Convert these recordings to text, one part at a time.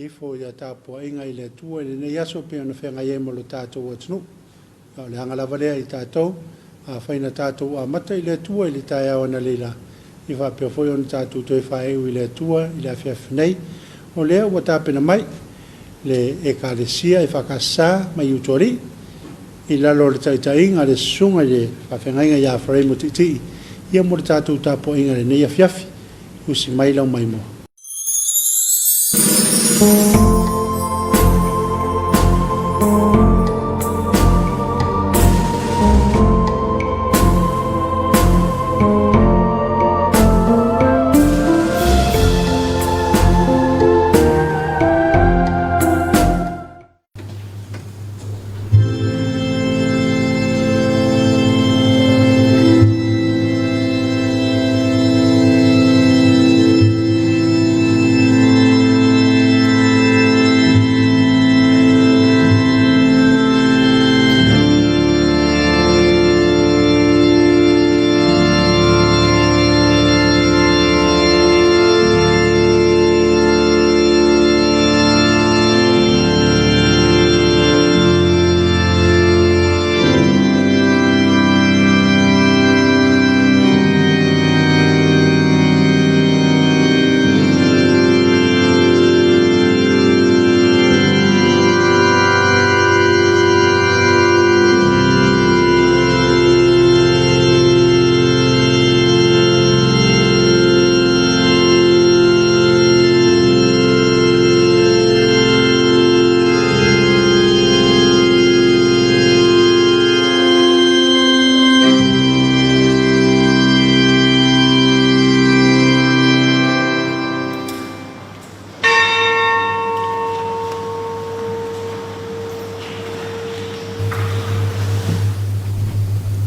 ifo ia tapuaiga i le Atua i lenei aso pei ona feagai ai ma lo tatou atunuu. A o le aga lava lea i tatou, afai na tatou amata i le Atua i le taeao analeila, ia faapea foi ona tatou toe faaiu i le Atua i le afiafi nei. O lea ua tapena mai le Ekalesia EFKS mai Utualii i lalo o le taitaiga a le Susuga i le Faafeagaiga ia Faraimo Tiitii ia mo le tatou tapuaiga i lenei afiafi. Usi mai lau maimoa.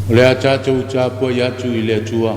O le a tatou tapuai atu i le Atua.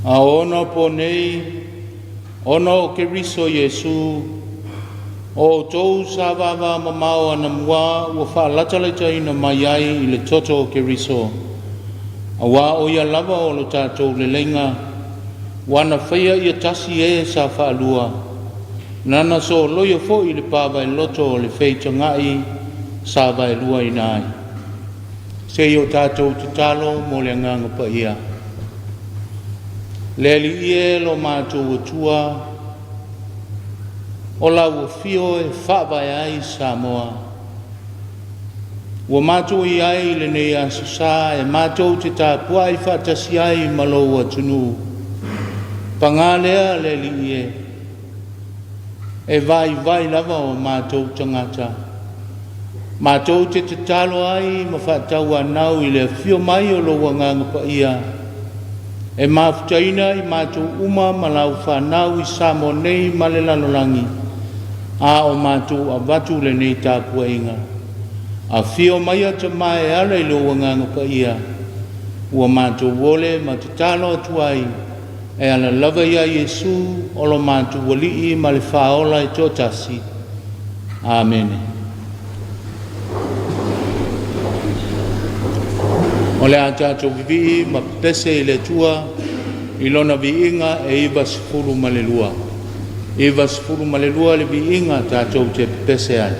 A ona po nei, ona o Keriso Iesu, o outou sa vavamamao anamua ua faalatalataina mai ai i le toto o Keriso, auā o ia lava o lo tatou leleiga, ua na faia ia tasi e sa faalua, nana soloia foi le pavaeloto o le feitaga'i sa vaeluaina ai. Se i o tatou tatalo mo le Agaga Paia. Le Alii e lo matou Atua, o lau afio e faavae ai Samoa. Ua matou i ai i lenei aso sa e matou te tapuai faatasi ai ma lou atunuu. Paga lea le Alii e, E vaivai lava o matou tagata. Matou te tatalo ai ma faatauanau i le afio mai o lou Agaga Paia, e mafutaina i matou uma ma lau fanau i Samoa nei ma le lalolagi, a o matou avatu lenei tapuaiga. Afio maia Tama e ala i lou Agaga Paia, ua matou ole ma tatalo atu ai, e ala lava iā Iesu o lo matou Alii ma le Faaola e toatasi. Amene. O le a tatou vivii ma pepese i le Atua i lona viiga e 92. 92 le viiga tatou te pepese ai.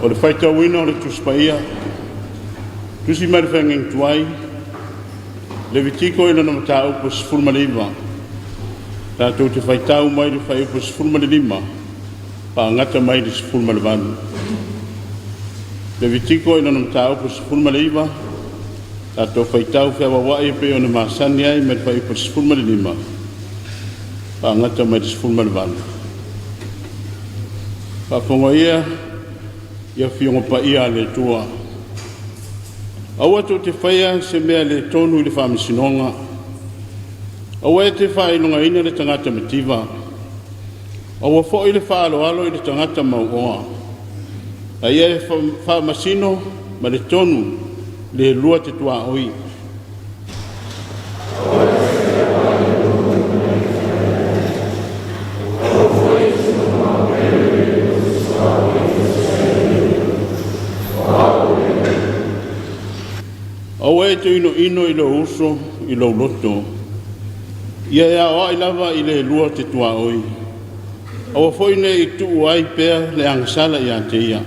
O le faitauina o le Tusi Paia, tusi mai le Feagaiga Tuai, Levitiko i lona mataupu e 19, tatou te faitau mai le fuaiupu 15 faagata mai le 18. Levitiko i lona mataupu 19, tatou faitau feavaavaai e pei ona masani ai mai le fuaiupu 15 faagata mai le 18. Faafofoga ia i afioga paia a le Atua. Aua tou te faia se mea le tonu i le faamasinoga. Aua e te faailogaina le tagata mativa. Aua foi le faaaloalo i le tagata mauoa. A ia e faamasino ma le tonu le lua te tuaoi. Aua e te inoino i lou uso i lou loto. Ia e aoai lava i le lua te tuaoi. Aua foi ne i tuu ai pea le agasala ia te ia.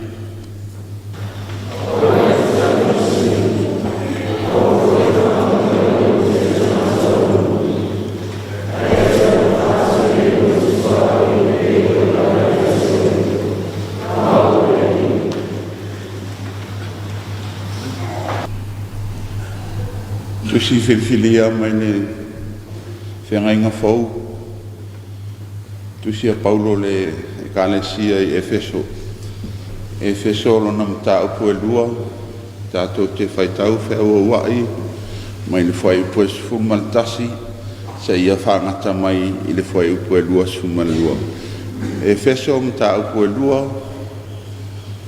Tusi filifilia mai le Feagaiga Fou, tusi a Paulo i le Ekalesia i Efeso. Efeso lona mataupu e 2, tatou te faitau feauaua'i mai le fuaiupu e 11 seia fagata mai i le fuaiupu e 22. Efeso mataupu e 2,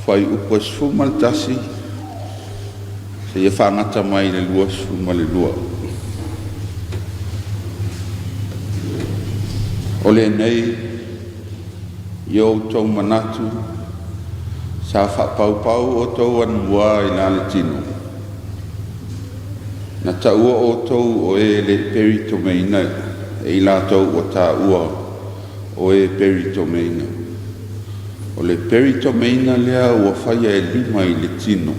fuaiupu e 11 seia fagata mai i le 22. O lenei i outou manatu sa faapaupau outou anamua i la le tino, na taua outou o e le peritomeina e i latou ua taua o e peritomeina. O le peritomeina lea ua faia e lima i le tino.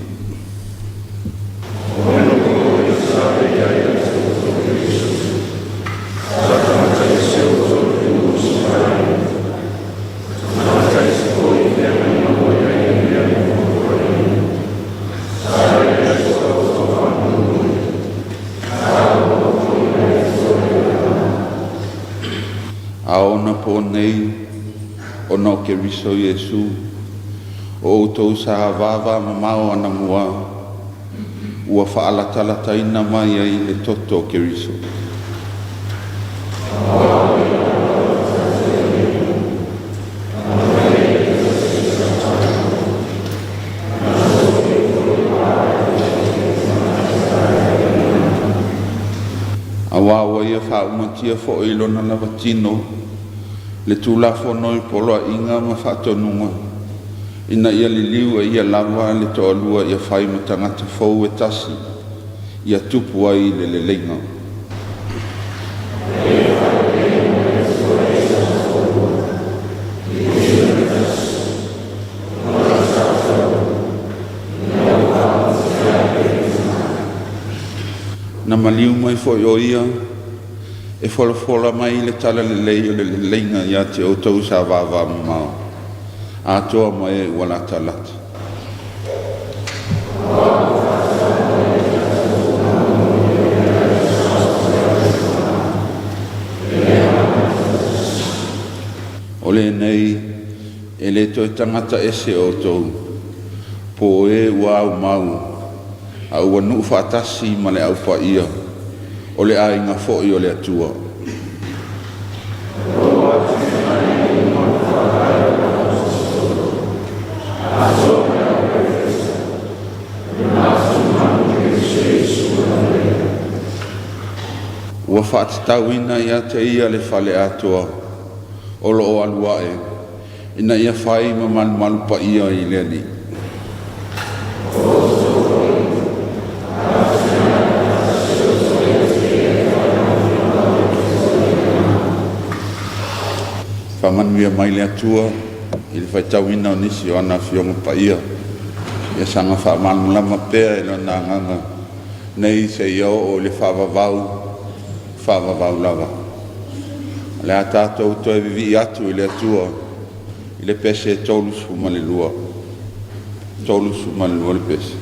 A ona po nei, ona o Keriso Iesu, o outou sa vavamamao anamua, ua faalatalataina mai ai le toto o Keriso. Auā ua ia faaumatia foi i lona lava tino le Tulafono i poloaiga ma faatonuga, ina ia liliu e ia lava le toalua ia fai ma tagata fou e tasi, ia tupu ai le leleiga. Na maliu mai foi o ia e folafola mai le talalelei o le leleiga ia te outou sa vavamamao, atoa ma e ua latalata. O lenei e le toe tagata ese outou, po o e ua aumau, a ua nuu faatasi ma le aupaia, o le aiga foi o le Atua. Ua faatatauina ia te ia le fale atoa o lo o alu ae, ina ia fai ma malumalu paia i le Alii. Faamanuia mai le Atua i le faitauina o nisi o ana Afioga Paia, ia saga faamalamalama pea e Lona Agaga nei seia oo i le faavavau, faavavau lava. O le a tatou toe vivii atu i le Atua i le pese 32, 32 le pese.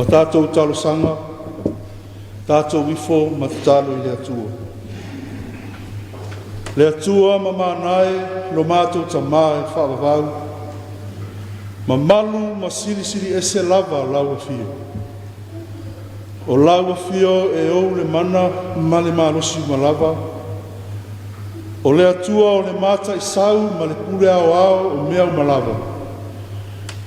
O a tatou talosaga, tatou ifo ma tatalo i le Atua. Le Atua ma manae lo matou tamā e faavavau, mamalu ma silisili ese lava lau afio. O lau afio e ou le mana ma le malosi uma lava, o le Atua o le mataisau ma le pule aoao o mea uma lava.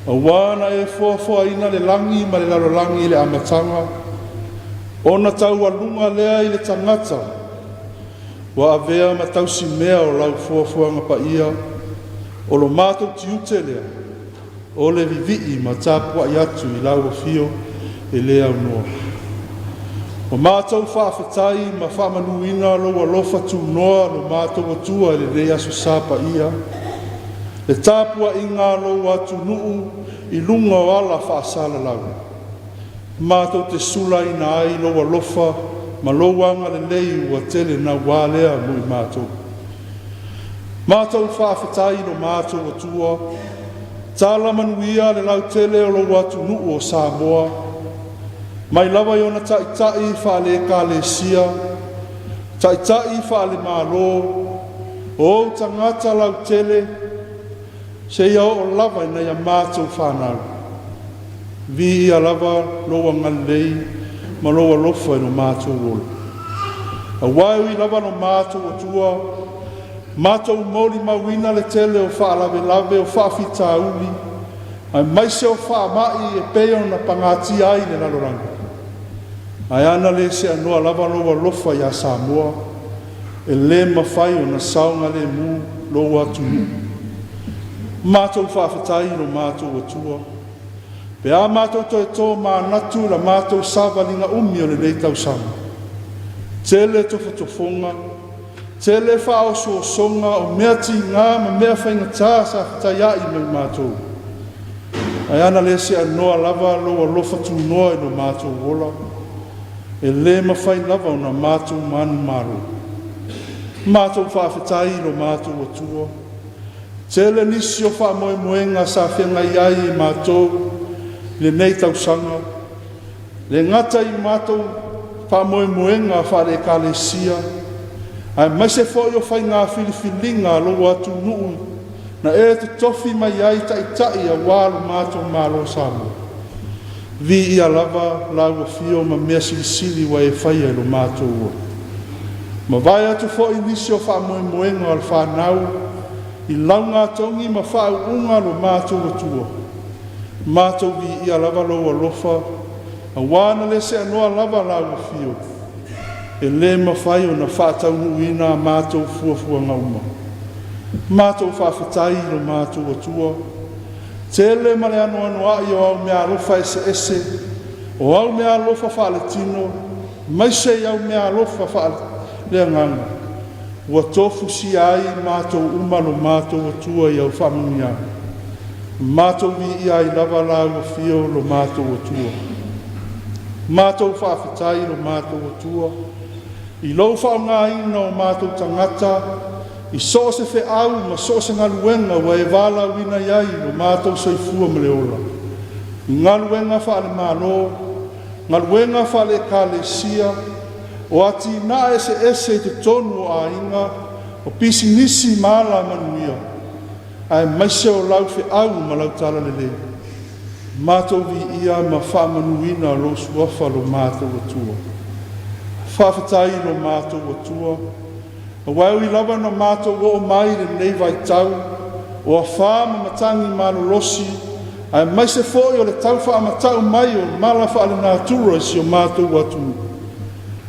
Auā na e foafoaina le lagi ma le lalolagi i le amataga, ona taualuga lea i le tagata, ua avea ma tausimea o lau foafoaga paia, o lo matou tiute lea, o le vivii ma tapuai atu i lau afio e le aunoa. Ua matou faafetai ma faamanuina lou alofa tunoa lo matou Atua i lenei Aso Sa paia, le tapuaiga a lou atunuu i luga o ala faasalalau. Matou te sulaina ai lou alofa ma lou agalelei ua tele naua lea mo i matou. Matou faafetai i lo matou Atua, tala manuia le lautele o lou atunuu o Samoa, mai lava i ona taitai faale-ekalesia, taitai faale-malo, o ou tagata lautele, seia oo lava i nai a matou fanau. Viia lava lou agalelei ma lou alofa i lo matou ola. Auā e ui lava lo matou Atua, matou molimauina le tele o faalavelave o faafitauli, aemaise o faamai e pei ona pagatia ai le lalolagi. Ae ana le seanoa lava lou alofa iā Samoa, e le mafai ona saogalemu lou atunuu. Matou faafetai i lo matou Atua, pe a matou toe tomanatu i la matou savaliga umi o lenei tausaga. Tele tofotofoga, tele faaosoosoga o mea tigā ma mea faigata sa fetaiai ma i matou. Ae ana le seanoa lava lou alofa tunoa i lo matou ola, e le mafai lava ona matou manumalo. Matou faafetai i lo matou Atua, tele nisi o faamoemoega sa feagai ai e matou i lenei tausaga, le gata i matou faamoemoega faale-ekalesia, aemaise foi o faiga filifiliga a lou atunuu na e totofi mai ai taitai auā lo matou Malo o Samoa. Viia lava lau afio ma mea silisili ua e faia i lo matou ola. Mavae atu foi nisi o faamoemoega o le fanau i laugatogi ma faauuga lo matou Atua. Matou viia lava lou alofa, auā na le seanoa lava lau afio, e le mafai ona faataunuuina a matou fuafuaga uma. Matou faafetai i lo matou Atua, tele ma le anoanoai o au meaalofa eseese, o au meaalofa faaletino, aemaise i au meaalofa faaleagaga, ua tofusia ai i matou uma lo matou Atua i au faamanuiaga. Matou viia ai lava lau afio lo matou Atua. Matou faafetai i lo matou Atua, i lou faaaogaina o matou tagata i so o se feau ma so o se galuega ua e valaauina i ai lo matou soifua ma le ola, i galuega faale-Malo, galuega faale-ekalesia, o atinae eseese i totonu o aiga, o pisinisi ma alamanuia, aemaise o lau feau ma lau talalelei. Matou viia ma faamanuina lou suafa lo matou Atua. Faafetai i lo matou Atua, auā e ui lava na matou oo mai i lenei vaitau o afā ma matagi malolosi, aemaise foi o le tau faamatau mai o mala faalenatura i si o matou atunuu.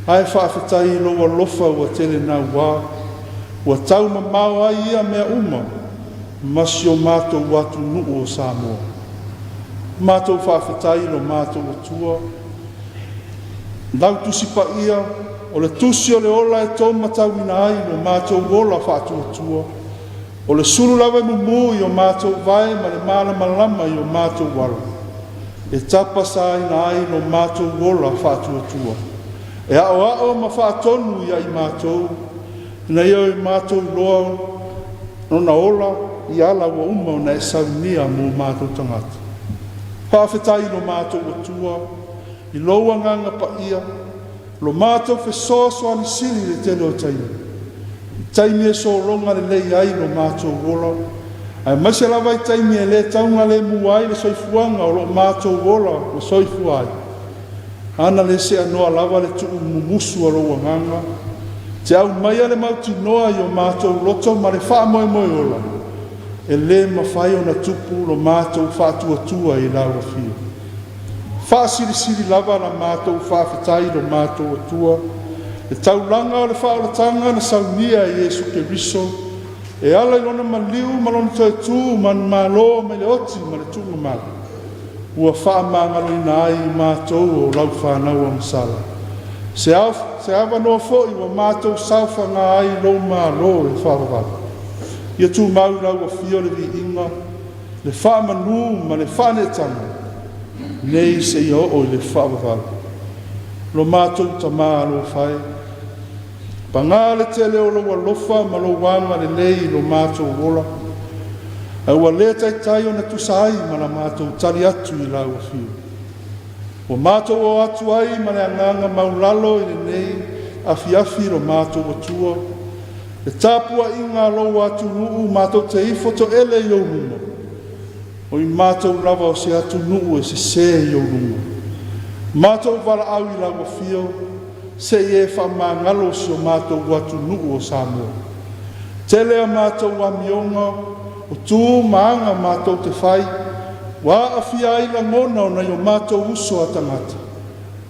Ae faafetai i lou alofa ua tele naua, ua taumamao ai ia mea uma ma si o matou atunuu o Samoa. Matou faafetai i lo matou Atua, lau tusi paia, o le tusi o le ola e taumatauina ai lo matou ola faatuatua, o le sulu lava e mumu i o matou vae ma le malamalama i o matou ala, e tapasaina ai lo matou ola faatuatua, e aoao ma faatonu ia i matou, ina ia o matou iloa lona ola i ala ua uma ona e saunia mo matou tagata. Faafetai i lo matou Atua, i Lou Agaga Paia, lo matou fesoasoani sili i le tele o taimi, i taimi e sologa lelei ai lo matou ola, aemaise lava i taimi e le taugalemu ai le soifuaga o lo o matou ola ma soifua ai. Ana le seanoa lava le tuumumusu a Lou Agaga, te aumaia le mautinoa i o matou loto ma le faamoemoe ola, e lē mafai ona tupu lo matou faatuatua i Lau Afio. Faasilisili lava la matou faafetai i lo matou Atua, le taulaga o le faaolataga na saunia e Iesu Keriso e ala i Lona maliu ma Lona toe tu manumalo mai le oti ma le tuugamau, ua faamagaloina ai i matou o Lau fanau agasala. Se, ao, se avanoa foi ua matou saofaga ai i Lou Malo e faavavau. Ia tumau i Lau Afio le viiga, le faamanu ma le faaneetaga, nei seia oo i le faavavau. Lo matou Tamā alofa e, pagā le tele o Lou alofa ma Lou agalelei i lo matou ola, ae ua le taitai ona tusa ai ma la matou tali atu i Lau Afio. Ua matou o atu ai ma le agaga maulalo i lenei afiafi lo matou Atua, le tapuaiga a Lou atunuu matou te ifo toele i ou luma, o i matou lava o se atunuu e sesē i ou luma. Matou valaau i Lau Afio, se i e faamagalo si o matou atunuu o Samoa. Tele a matou amioga, o tu ma aga matou te fai, ua aafia ai lagona o nai o matou uso a tagata,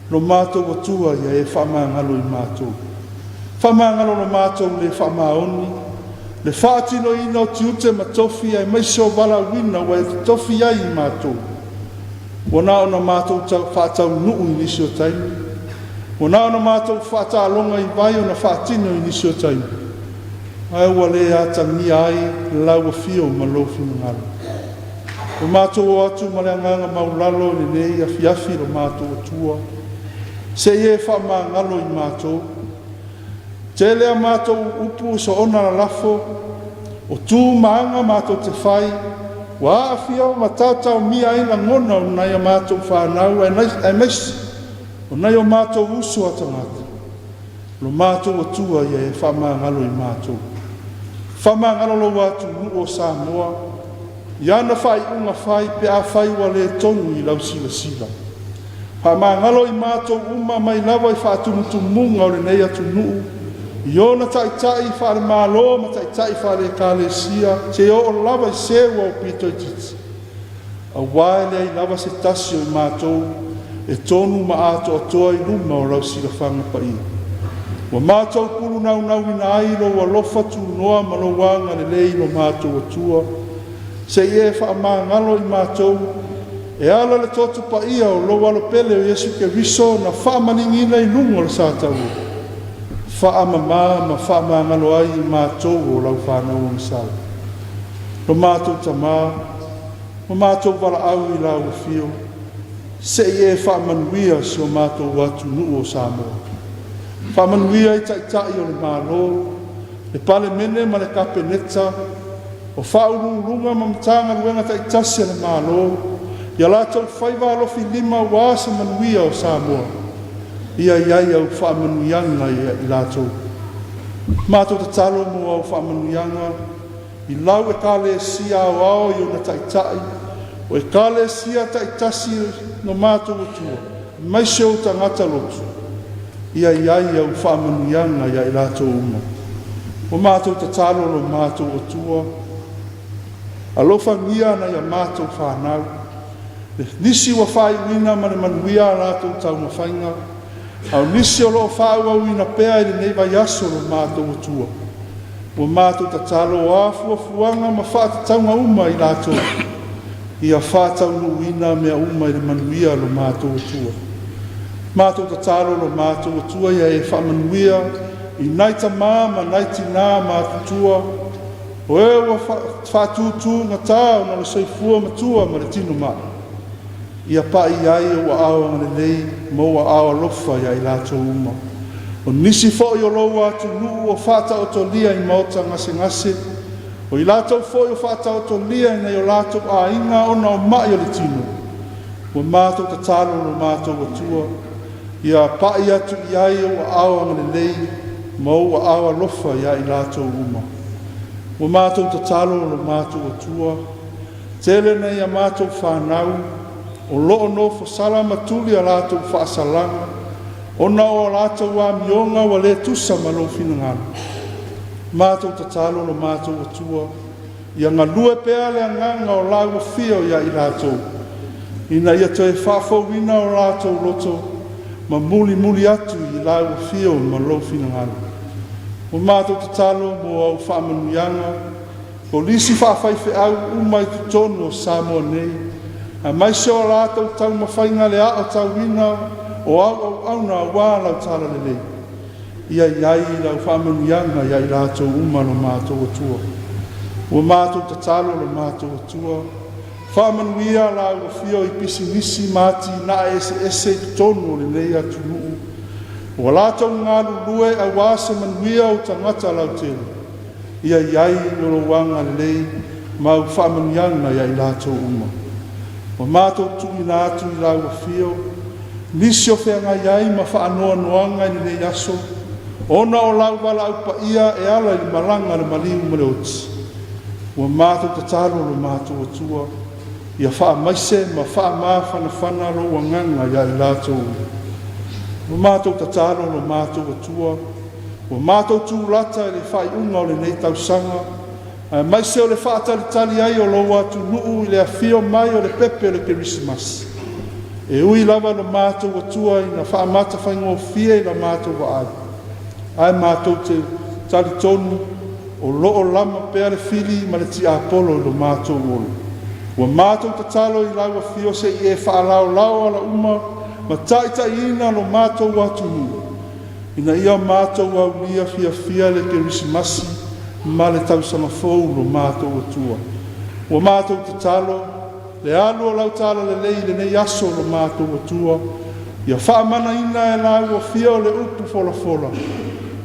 lo matou Atua ia e faamagalo i matou. Faamagalo lo matou le faamaoni, le faatinoina o tiute ma tofi aemaise o valaauina ua e totofi ai i matou. Ua na ona matou faataunuu i nisi o taimi, ua na ona matou faataaloga i vai ona faatino i nisi o taimi, ae ua le atagia ai Lau Afio ma Lou finagalo. Ua matou o atu ma le agaga maulalo i lenei afiafi lo matou Atua, se i e faamagalo i matou. Tele a matou upu soona lalafo, o tu ma aga matou te fai, ua aafia ma taotaomia ai lagona o nai a matou fanau aemaise o nai o matou uso a tagata. Lo matou Atua ia e faamagalo i matou. Faamagalo Lou atunuu o Samoa i ana faaiuga fai pe afai ua le tonu i Lau silasila. Faamagalo i matou uma mai lava i faatumutumuga o lenei atunuu, i ona taitai faale-Malo ma taitai faale-Ekalesia, seia oo lava i se ua aupito itiiti, auā e leai lava se tasi o i matou e tonu ma atoatoa i luma o Lau silafaga paia. Ua matou pulunaunauina ai Lou alofa tunoa ma Lou agalelei i lo matou Atua, se i e faamagalo i matou e ala i le toto paia o Lou Alo pele o Iesu Keriso na faamaligiina i luga o le sataua, faamamā ma faamagalo ai i matou o Lau fanau agasala. Lo matou Tamā, ma matou valaau i Lau Afio, se i e faamanuia si o matou atunuu o Samoa. Faamanuia i Taitai o le Malo, le Palemene ma le Kapeneta, o Faauluuluga ma Matagaluega taitasi a le Malo, ia latou faiva alofilima auā se manuia o Samoa. Ia i ai au faamanuiaga ia i latou. Matou tatalo mo au faamanuiaga i Lau Ekalesia aoao i ona taitai, o Ekalesia taitasi no matou Atua, aemaise ou tagata lotu, ia i ai au faamanuiaga ia i latou uma. Ua matou tatalo lo matou Atua, alofagia nai a matou fanau, nisi ua faaiuina ma le manuia a latou taumafaiga, a o nisi o lo o faaauauina pea i lenei vaiaso lo matou Atua. Ua matou tatalo o a fuafuaga ma faatatauga uma i latou, ia faataunuuina mea uma i le manuia lo matou Atua. Matou tatalo lo matou Atua ia e faamanuia i nai tamā ma nai tinā matutua, o e ua faatūtūgatā ona o le soifua matua ma le tino mai. Ia pai i ai ou aao agalelei ma ou aao alofa ia i latou uma. O nisi foi o lou atunuu o faataotolia i maota gasegase, o i latou foi o faataotolia i nai o latou aiga ona o mai o le tino. Ua matou tatalo lo matou Atua, ia pa'i atu i ai ou aao agalelei ma ou aao alofa iā i latou uma. Ua matou tatalo lo matou Atua, tele nai a matou fanau o loo nofosala ma tuli a latou faasalaga ona o a latou amioga ua le tusa ma lou finagalo. Matou tatalo lo matou Atua, ia galue pea le agaga o lau afio iā i latou, ina ia toe faafouina o latou loto ma mulimuli atu i lau afio ma lou finagalo. Ua matou tatalo mo au faamanuiaga, kolisi faafaifeau uma i totonu o Samoa nei, aemaise o latou taumafaiga le aotauina o au auauna auā lau talalelei. Ia i ai lau faamanuiaga iā i latou uma lo matou Atua. Ua matou tatalo lo matou Atua, faamanuia lau afio i pisinisi ma atinae eseese i totonu o lenei atunuu, ua latou galulue auā se manuia o tagata lautele. Ia i ai lou agalelei ma au faamanuiaga iā i latou uma. Ua matou tuuina atu i lau afio nisi o feagai ai ma faanoanoaga i lenei aso, ona o lau valaau paia e ala i le malaga a le maliu ma le oti. Ua matou tatalo lo matou Atua, ia faamaise ma faamafanafana lou agaga iā i latou uma. Ua matou tatalo lo matou Atua, ua matou tulata i le faaiuga o lenei tausaga, aemaise o le faatalitali ai o lou atunuu i le afio mai o le pepe o le Kerisimasi. E ui lava lo matou Atua ina faamata faigofie i la matou vaai, ae matou te talitonu o loo lama pea le fili ma le tiapolo i lo matou ola. Ua matou tatalo i lau afio se i e faalaolao ala uma ma taitaiina lo matou atunuu, ina ia matou aulia fiafia le Kerisimasi ma le tausaga fou lo matou Atua. Ua matou tatalo le alu o lau talalelei i lenei aso lo matou Atua, ia faamanaina e lau afio le upu folafola,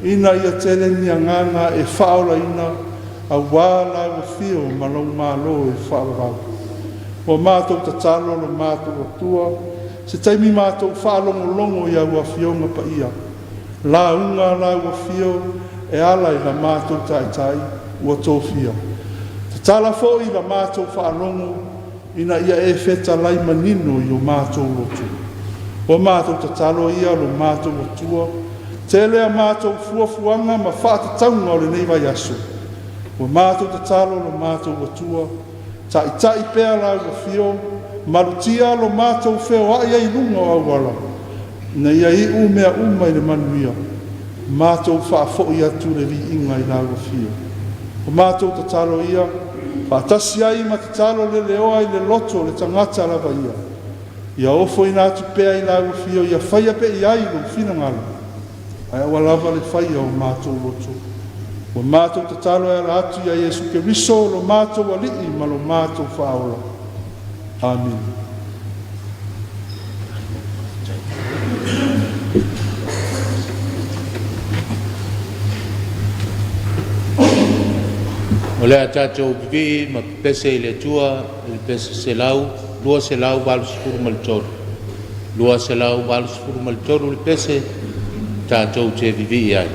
ina ia tele ni agaga e faaolaina auā lau afio ma lou malo e faavavau. Ua matou tatalo lo matou Atua, se taimi matou faalogologo i au afioga paia, lauga lau afio e ala i la matou taitai ua tofia. Tatala foi la matou faalogo ina ia e fetalai manino i o matou loto. Ua matou tatalo ia lo matou Atua, tele a matou fuafuaga ma faatatauga o lenei vaiaso. Ua matou tatalo lo matou Atua, taitai pea lau afio, malutia lo matou feoai ai i luga o auala, ina ia iu mea uma i le manuia, matou faafoi atu le viiga i lau afio. Ua matou tatalo ia, faatasi ai ma tatalo leleoa i le loto o le tagata lava ia, ia ofoina atu pea i lau afio ia faia pea i ai lou finagalo, ae aua lava le faia o matou loto. Ua matou tatalo e ala atu ia Iesu Keriso lo matou Alii ma lo matou Faaola. Amene. O le a tatou pipii ma pepese i le Atua i le pese 100, 283. 283 le pese tatou te vivii ai.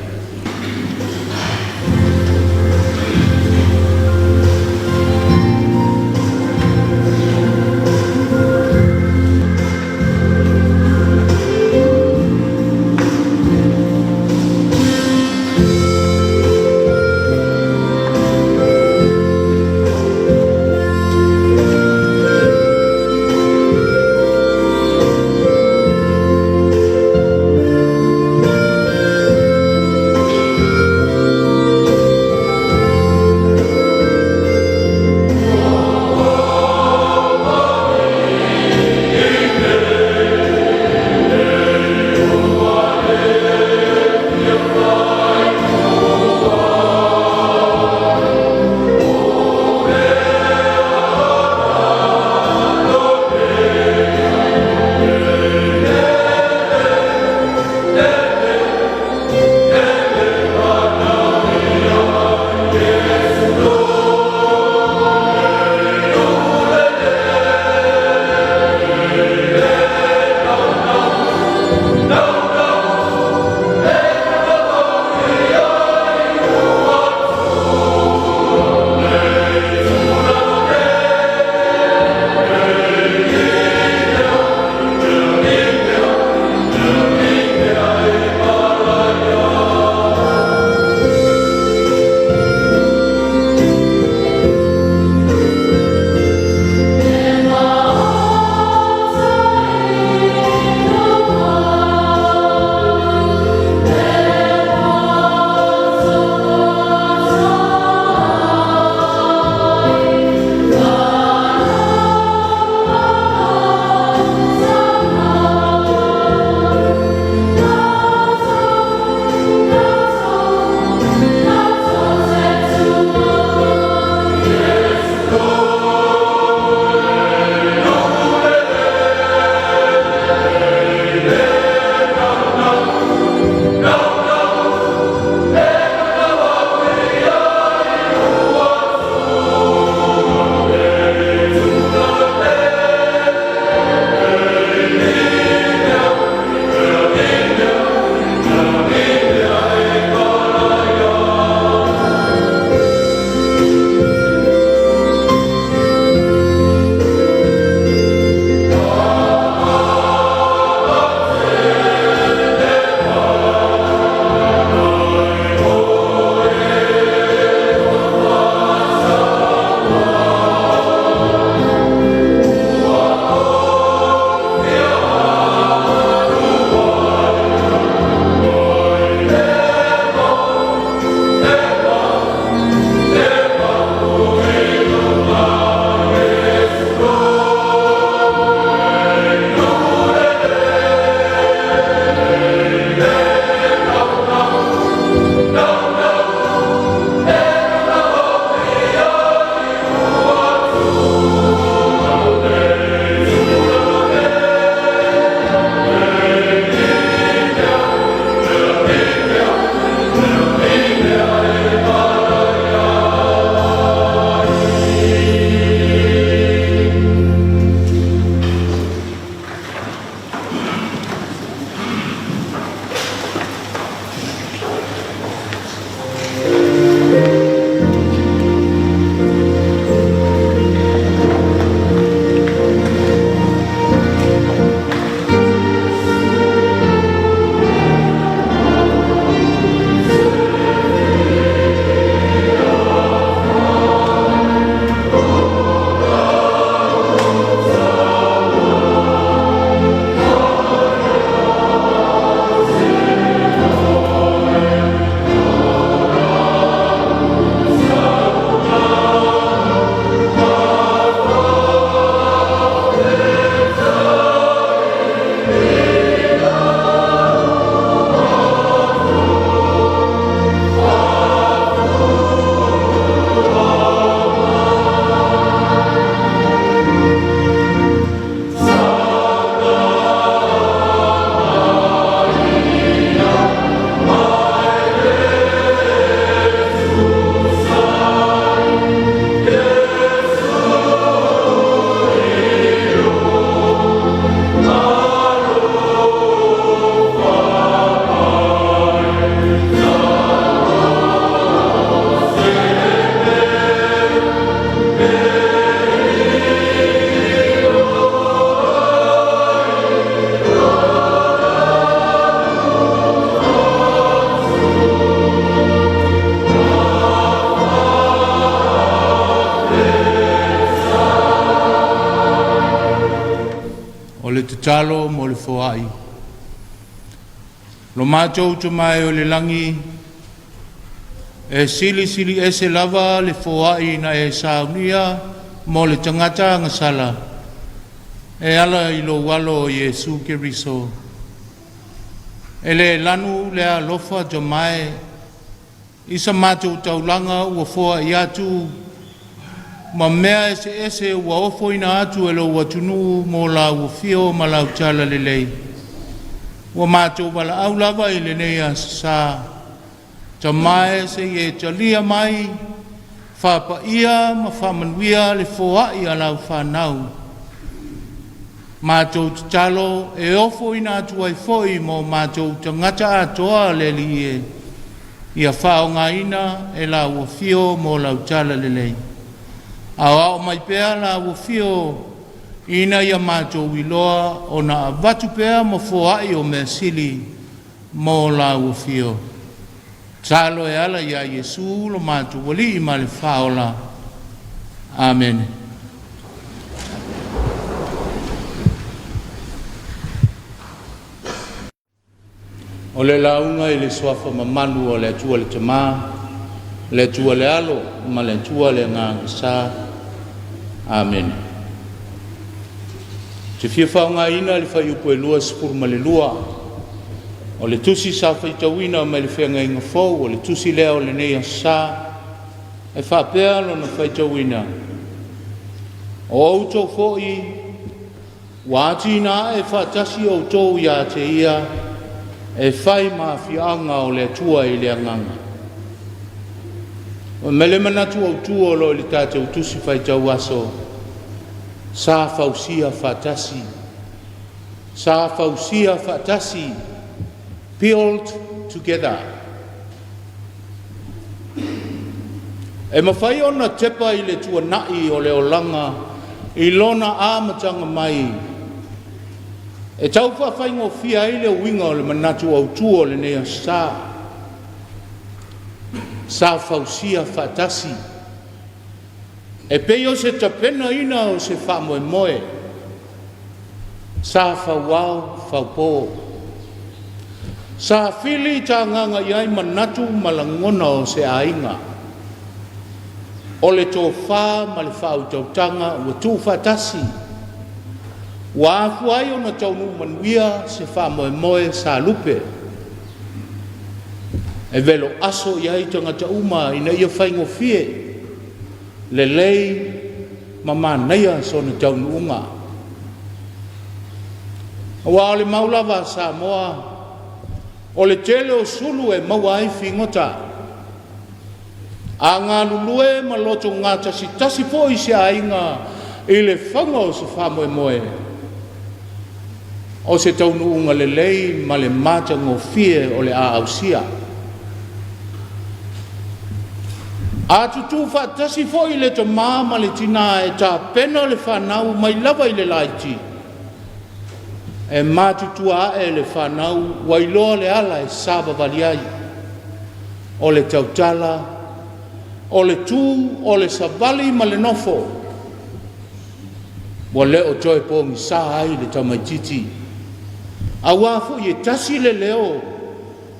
O le tatalo mo le foai. Lo matou Tama e o i le lagi, e silisili ese lava le foai na e saunia mo le tagata agasala e ala i lou alo o Iesu Keriso. E le lanu le alofa Tama e i sa matou taulaga ua foai atu ma mea eseese ua ofoina atu e lou atunuu mo lau afio ma lau talalelei. Ua matou valaau lava i lenei aso sa, Tama e seia e talia mai, faapaia ma faamanuia le foai a lau fanau. Matou tatalo e ofoina atu ai foi mo matou tagata atoa le Alii e, ia faaaogaina e lau afio mo lau talalelei. Aoao mai pea lau afio ina ia matou iloa ona avatu pea ma foai o mea sili mo lau afio. Tatalo e ala iā Iesu lo matou Alii ma le Faaola. Amene. O le lauga i le suafa mamalu o le Atua le Tama, le Atua le Alo ma le Atua le Agaga Sa. Amene. Ou te fia faaaogaina le fuaiupu e 22 o le tusi sa faitauina mai le Feagaiga Fou o le tusi lea o lenei aso sa, e faapea lona faitauina: O outou foi ua atinae faatasi outou ia te ia e fai ma afioaga o le Atua i le agaga. O le manatu autu o lo o i le tatou tusi faitau aso, sa fausia faatasi, sa fausia faatasi, build together. E mafai ona tepa i le tuanai o le olaga i lona amataga mai e tau faafaigofie ai le uiga o le manatu autu o lenei aso sa, sa fausia faatasi, e pei o se tapenaina o se faamoemoe, sa fauao faupo, sa fili tagaga i ai manatu ma lagona o se aiga, o le tofa ma le faautautaga ua tuufaatasi, ua afua ai ona taunuu manuia se faamoemoe sa lupe, e velo aso i ai tagata uma ina ia faigofie, lelei ma manaia sona taunuuga. Aua o le mau lava a Samoa, o le tele o sulu e maua ai figota. A galulue ma loto gatasitasi foi se aiga i le fauga o se faamoemoe, o se taunuuga lelei ma le matagofie o le a ausia. A tutū faatasi foi le tama ma le tinā e tapena le fanau mai lava i le laiti, e matutua ae le fanau ua iloa le ala e savavali ai, o le tautala, o le tu, o le savali ma le nofo, ua le o toe pogisa ai le tamaitiiti. Aua foi e tasi le leo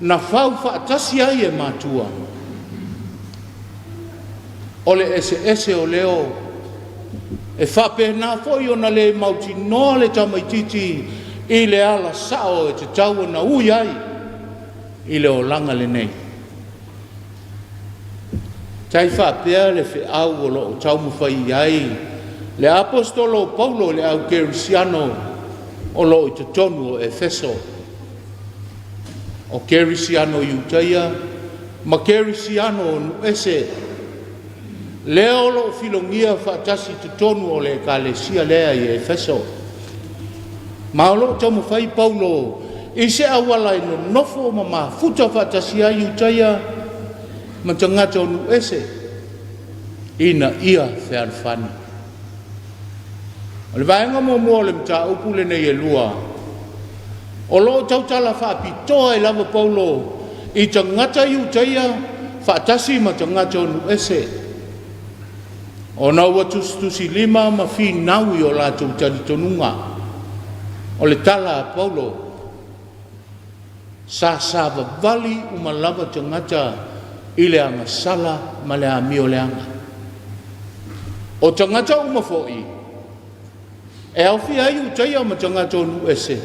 na fau faatasi ai e matua. O le eseese o leo, e faapena foi ona le mautinoa le tamaitiiti i le ala sao e tatau ona ui ai i le olaga lenei. Tai faapea le feau o lo o taumafai i ai le aposetolo o Paulo i le au kerisiano o lo o i totonu o Efeso. O kerisiano Iutaia ma kerisiano o nuu ese, lea o lo o filogia faatasi i totonu o le ekalesia lea i Efeso. Ma o lo o taumafai Paulo i se auala e nonofo ma mafuta faatasi ai Iutaia ma tagata o nuu ese ina ia fealofani. O le vaega muamua o le mataupu lenei e lua, o lo o tautala faapitoa ai lava Paulo i tagata Iutaia faatasi ma tagata o nuu ese, ona ua tusitusilima ma finau i o latou talitonuga. O le tala a Paulo, sa savavali uma lava tagata i le agasala ma le amioleaga. O tagata uma foi, e aofia ai Iutaia ma tagata o nuu ese,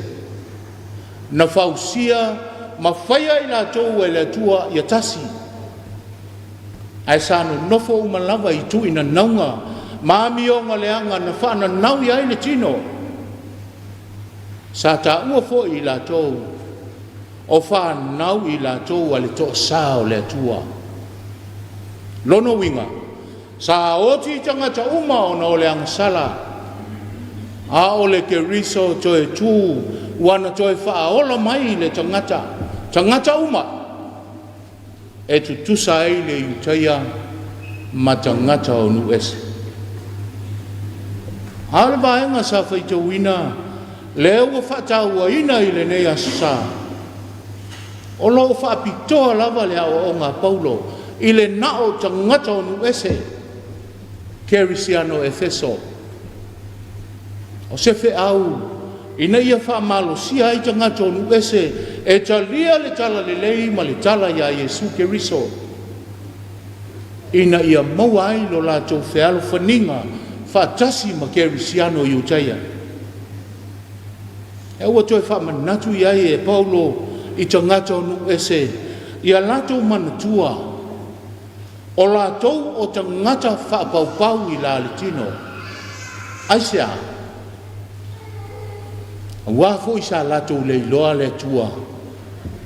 na fausia ma faia i latou e le Atua ia tasi, ae sa nonofo uma lava i tuuinanauga ma amioga leaga na faananau i ai le tino. Sa taua foi i latou o fanau i latou a le toasa o le Atua. Lona uiga, sa oti tagata uma ona o le agasala, a o le Keriso toe tu ua na toe faaola mai le tagata, tagata uma, e tutusa ai le Iutaia ma tagata o nuu ese. A o le vaega sa faitauina lea ua faatauaina i lenei Aso Sa, o lo o faapitoa lava le aoaoga a Paulo i le na o tagata o nuu ese, Kerisiano Efeso. O se feau ina ia faamalosia ai tagata o nuu ese e talia le talalelei ma le tala iā Iesu Keriso, ina ia maua ai lo latou fealofaniga faatasi ma Kerisiano Iutaia. E ua toe faamanatu i ai e Paulo i tagata o nuu ese ia latou manatua o latou o tagata faapaupau i la le tino. Aisea? Auā foi sa latou le iloa le Atua.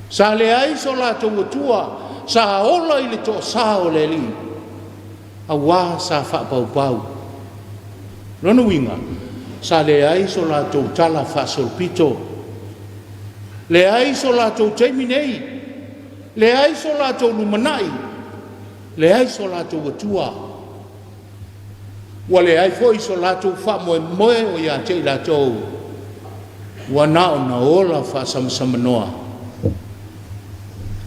Sa leai so latou Atua, sa ola i le toasā o le Alii, auā sa faapaupau. Lona uiga, sa leai so latou tala faasolopito, leai so latou taimi nei, leai so latou lumanai, leai so latou Atua. Ua leai foi so latou faamoemoe o ia te i latou, ua na o na ola faasamasamanoa.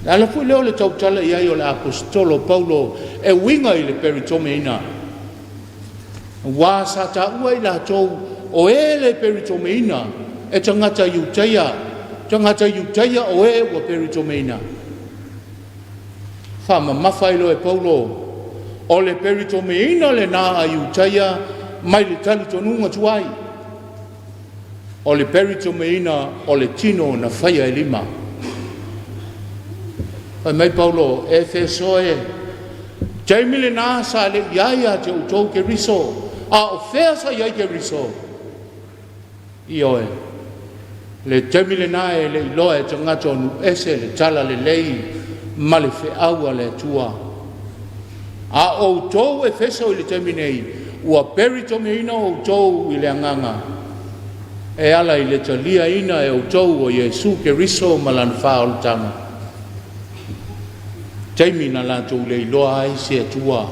Le ala foi lea o le tautala i ai o le aposetolo Paulo e uiga i le peritomeina, auā sa taua i latou o e le peritomeina e tagata Iutaia, tagata Iutaia o e ua peritomeina. Faamamafa ai loa e Paulo, o le peritomeina lenā a Iutaia mai le talitonuga tuai, o le peritomeina o le tino na faia e lima. Fai mai Paulo, Efeso e, taimi lenā sa le i ai ia te outou Keriso, a o fea sa i ai Keriso? Ioe, le taimi lenā e le i iloa e tagata o nuu ese le talalelei ma le feau a le Atua. A outou Efeso i le taimi nei, ua peritomeina outou i le agaga e ala i le taliaina e outou o Iesu Keriso ma lana faaolataga. Taimi na latou le iloa ai se Atua,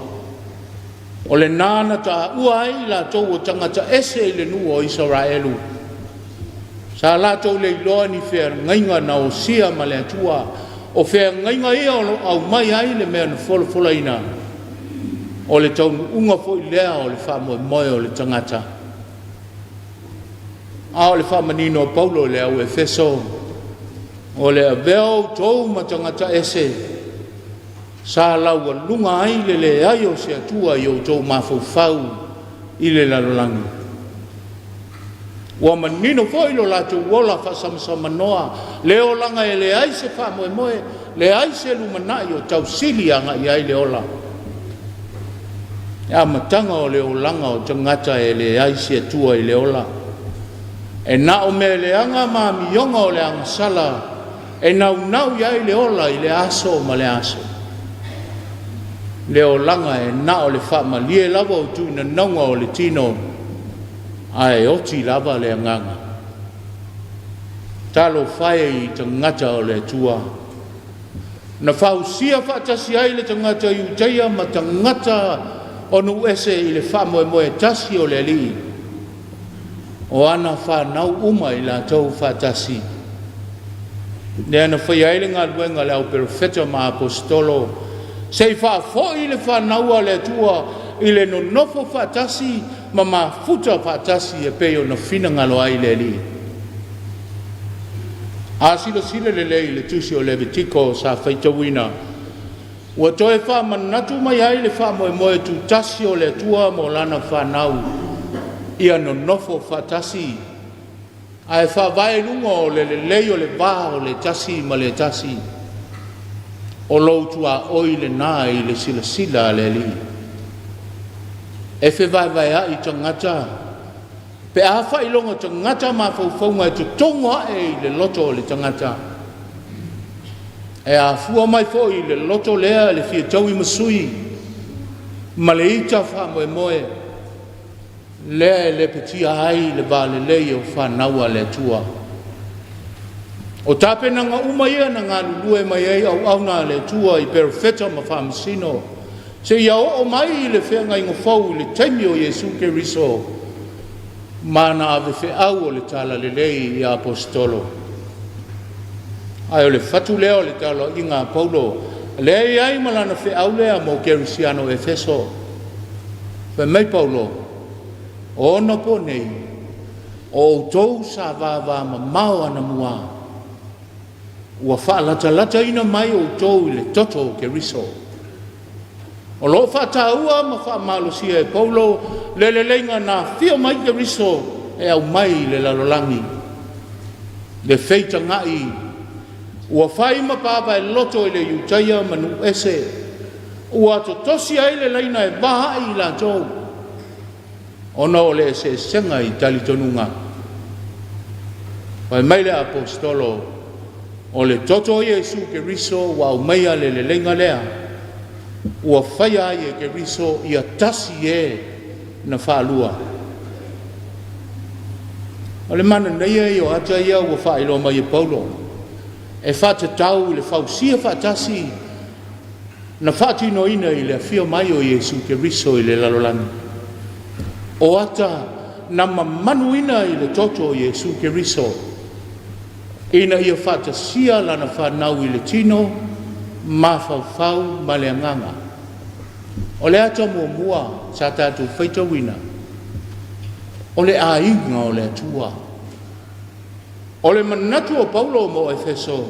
o lenā na taua ai i latou o tagata ese i le nuu o Isaraelu. Sa latou le iloa ni feagaiga na osia ma le Atua, o feagaiga ia o lo o aumai ai le mea na folafolaina, o le taunuuga foi lea o le faamoemoe o le tagata. A o le faamanino a Paulo i le au Efeso, o le avea o outou ma tagata ese, sa laualuga ai le leai o se Atua i outou mafaufau i le lalolagi. Ua manino foi lo latou ola faasamasamanoa, le olaga e leai se faamoemoe, leai se lumanai o tausili agai ai le ola. Le amataga o le olaga o tagata e leai se Atua i le ola, e na o mea leaga ma amioga o le agasala e naunau i ai le ola i le aso ma le aso. Le olaga e na o le faamalie lava o tuuinanauga o le tino, ae oti lava le agaga. Talofa e i tagata o le Atua, na fausia faatasi ai le tagata Iutaia ma tagata o nuu ese i le faamoemoe tasi o le Alii, o ana fanau uma i latou faatasi. Lea na faia ai le galuega a le au perofeta ma aposetolo, se i faafoi le fanau a le Atua i le nonofo faatasi ma mafuta faatasi e pei ona finagalo ai le Alii. A silasila lelei i le tusi o Levitiko sa faitauina, ua toe faamanatu mai ai le faamoemoe tutasi o le Atua mo lana fanau ia nonofo faatasi ae faavae i luga o le lelei o le va o le tasi ma le tasi. O lou tuaoi lena i le silasila a le Alii. E fevaevaea'i tagata pe a faailoga tagata mafaufauga e totogo a'e i le loto o le tagata. E afua mai foi i le loto lea le fia taui ma sui ma le ita faamoemoe lea e lepetia ai le va lelei o fanau a le Atua. O tapenaga uma ia na galulue mai ai auauna a le Atua i perofeta ma faamasino seia oo mai i le feagaiga fou i le taimi o Iesu Keriso ma ana avefeau o le talalelei i aposetolo. Ae o le fatu lea o le taloaiga a Paulo, lea e i ai ma lana feau lea mo kerisiano o Efeso. Fai mai Paulo, o ona po nei, o outou sa vavamamao anamua, ua faalatalataina mai outou i le toto o Keriso. O lo o faataua ma faamalosia e Paulo le leleiga na afio mai Keriso e aumai i le lalolagi. Le feitaga'i ua fai ma pavaeloto i le Iutaia ma nuu ese, ua totosi ai le laina e va ai i latou, ona o le eseesega i talitonuga. Fai mai le aposetolo, o le toto o Iesu Keriso ua aumaia le leleiga lea, ua faia ai e Keriso ia tasi e na faalua. O le manaia ia o ata ia ua faailoa mai e Paulo, e faatatau i le fausia faatasi na faatinoina i le afio mai o Iesu Keriso i le lalolagi. O ata na mamanuina i le toto o Iesu Keriso, ina ia faatasia lana fanau i le tino, mafaufau ma le agaga. O le ata muamua sa tatou faitauina, o le aiga o le Atua. O le manatu o Paulo mo Efeso,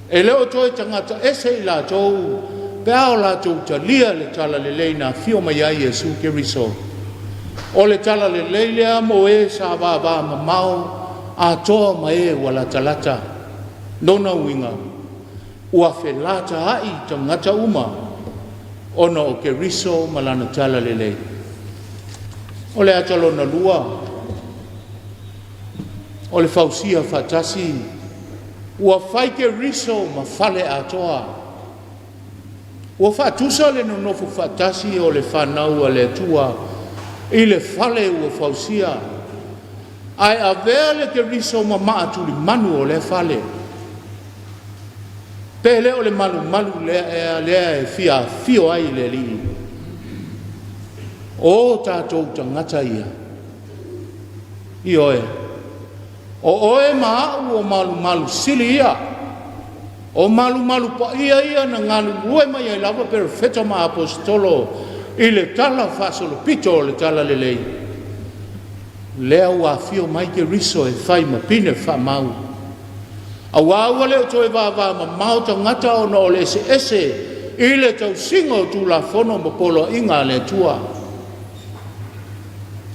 e le o toe tagata ese i latou pe a o latou talia le talalelei na afio mai ai Iesu Keriso. O le talalelei lea mo e sa vavamamao atoa ma e ua latalata. Lona uiga, ua felataa'i tagata uma ona o Keriso ma lana talalelei. O le ata lona lua, o le fausia faatasi, ua fai Keriso ma fale atoa. Ua faatusa le nonofo faatasi o le fanau a le Atua i le fale ua fausia, ae avea le Keriso ma maatulimanu o lea fale. Pe le o le malumalu lea lea e fia afio ai le Alii. O tatou tagata ia, ioe, o oe ma a'u o malumalu sili ia, o malumalu paia ia na galulue mai ai lava perofeta ma aposetolo i le tala faasolopito o le talalelei. Lea ua afio mai Keriso e fai ma pine faamau. Auā ua le o toe vavamamao tagata ona o le eseese i le tausiga o Tulafono ma poloaiga a le Atua.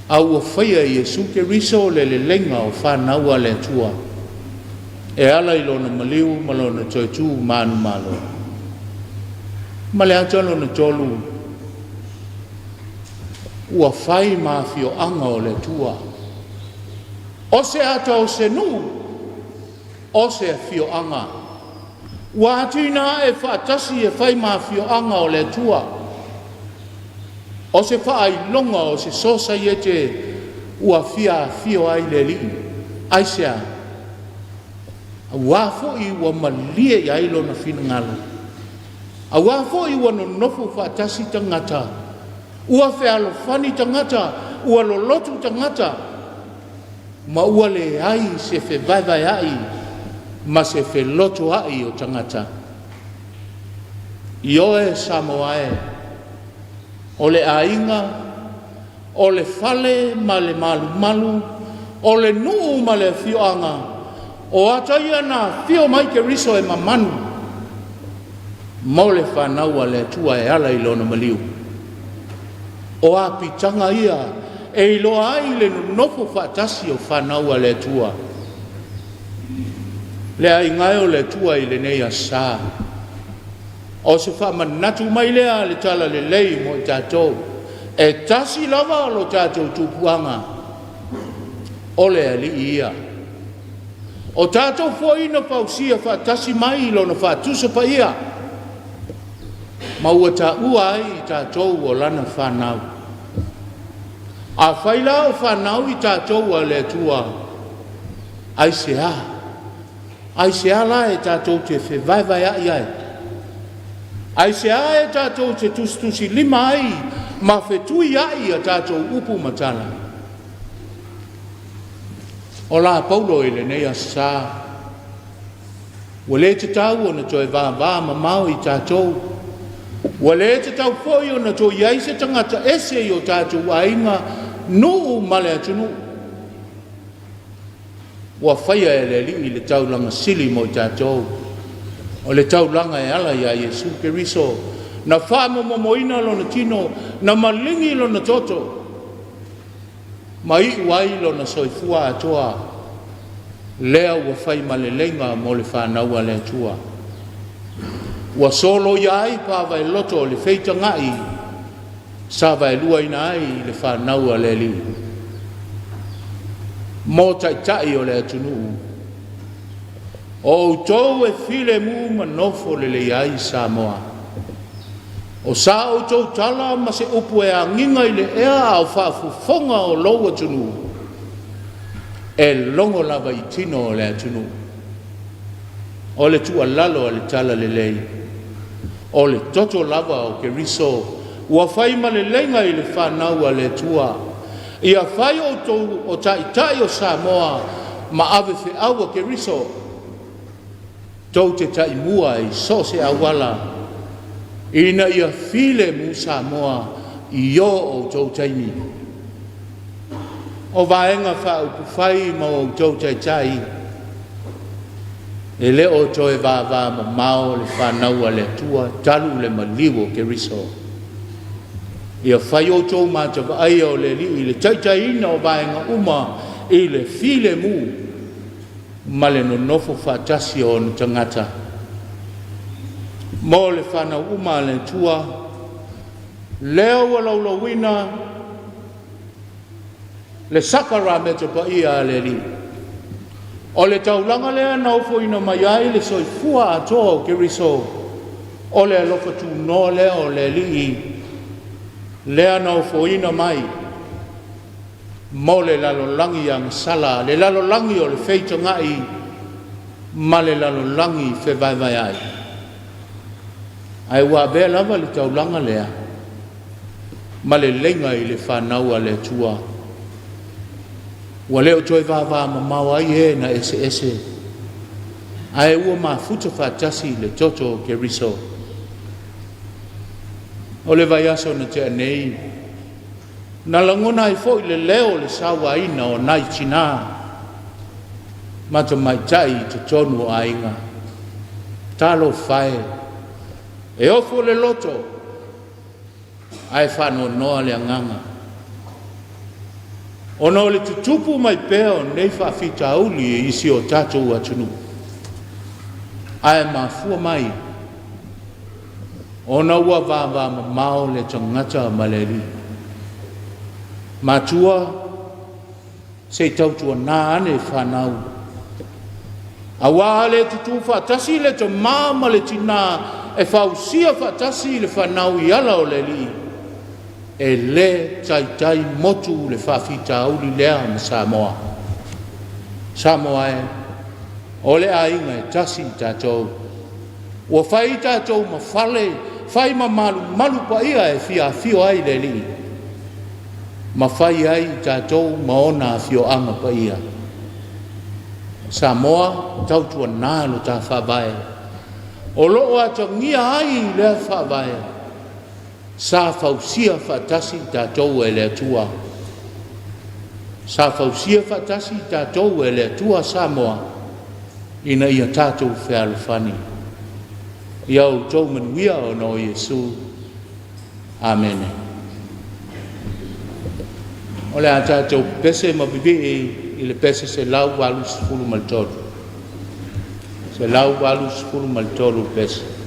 A ua faia e Iesu Keriso le leleiga o fanau a le Atua, e ala i lona maliu ma lona toe tu manumalo. Ma le ata lona tolu, ua fai ma afioaga o le Atua. O se ata o se nuu, o se afioaga. Ua atina ae faatasi e fai ma afioaga o le Atua. O se faailoga o se sosaiete ua fia afio ai le Alii. Aisea? Auā foi ua malie i ai lona finagalo. Auā foi ua nonofo faatasi tagata, ua fealofani tagata, ua lolotu tagata, ma ua leai se fevaevaea'i ma se felotoa'i o tagata. Ioe Samoa e, o le aiga, o le fale ma le malumalu, o le nuu ma le afioaga, O ata ia na afio mai Keriso e mamanu mo le fanau a le Atua e ala i lona maliu. O apitaga ia e iloa ai le nonofo faatasi o fanau a le Atua. Le aiga e o le Atua i lenei aso sa, o se faamanatu mai lea a le Talalelei mo i tatou, e tasi lava lo tatou tupuaga, o le Alii ia. O tatou foi na fausia faatasi mai i lona faatusa paia, ma ua taua ai i tatou o lana fanau. Afai la o fanau i tatou a le Atua, aisea? Aisea la e tatou te fevaevaea'i ai? Aisea e tatou te tusitusilima ai ma fetuia'i a tatou upu ma tala? O la Paulo i lenei aso sa, ua le tatau ona toe vāvā mamao i tatou, ua le tatau foi ona toe i ai se tagata ese i o tatou aiga, nuu ma le atunuu. Ua faia e le Alii le taulaga sili mo i tatou, o le taulaga e ala iā Iesu Keriso, na faamomomoina lona tino, na maligi lona toto, ma iu ai lona soifua atoa, lea ua fai ma leleiga mo le fanau a le Atua. Ua soloia ai pavaeloto o le feitaga'i sa vaeluaina ai le fanau a le Alii. Mo taitai o le atunuu, o outou e filemu ma nofo lelei ai Samoa. O sa outou tala ma se upu e agiga i le ea a o faafofoga o lou atunuu, e logo lava i tino o le atunuu. O le tuualalo a le Talalelei, o le toto lava o Keriso ua fai ma leleiga i le fanau a le Atua, ia fai outou o taitai o Samoa ma ave feau a Keriso, tou te taimua i so o se auala ina ia filemu Samoa i o outou taimi. O Vaega Faaupufai ma outou taitai, e le o toe vāvā mamao le fanau a le Atua talu le maliu o Keriso. Ia fai outou matavaaia o le Alii i le taitaiina o vaega uma i le filemu ma le nonofo faatasi o ona tagata. Mo le fanau uma a le Atua, lea ua laulauina le sakaramete paia a le Alii. O le taulaga lea na ofoina mai ai le soifua atoa o Keriso, o le alofa tunoa lea o le Alii, lea na ofoina mai mo le lalolagi agasala, le lalolagi o le feitaga'i ma le lalolagi fevaevaea'i. Ae ua avea lava le taulaga lea ma leleiga i le fanau a le Atua. Ua le o toe vāvā mamao ai e na eseese, ae ua mafuta faatasi i le toto o Keriso. O le vaiaso na tea nei, na lagona ai foi le leo o le sauaina o nai tinā ma tamaitai i totonu o aiga. Talofa e, e ofo le loto ae faanoanoa le agaga, ona o le tutupu mai pea o nei faafitauli i si o tatou atunuu, ae mafua mai ona ua vavamamao le tagata ma le Alii. Matua, se i tautuanā ane fanau, auā le tutū faatasi le tamā ma le tinā e fausia faatasi le fanau i ala o le Alii, e lē taitai motu le faafitauli lea ma Samoa. Samoa e, o le aiga e tasi i tatou. Ua fai tatou ma fale, fai ma malumalu paia e fia afio ai le Alii, ma fai ai i tatou ma ona afioaga paia. Samoa, tautuanā lo ta faavae, o lo o atagia ai lea faavae, sa fausia faatasi i tatou e le Atua. Sa fausia faatasi i tatou e le Atua Samoa. ina ia tatou fealofani. Ia outou manuia ona o Iesu. Amene. O le a tatou pepese ma vivii i le pese 183. 183 pese.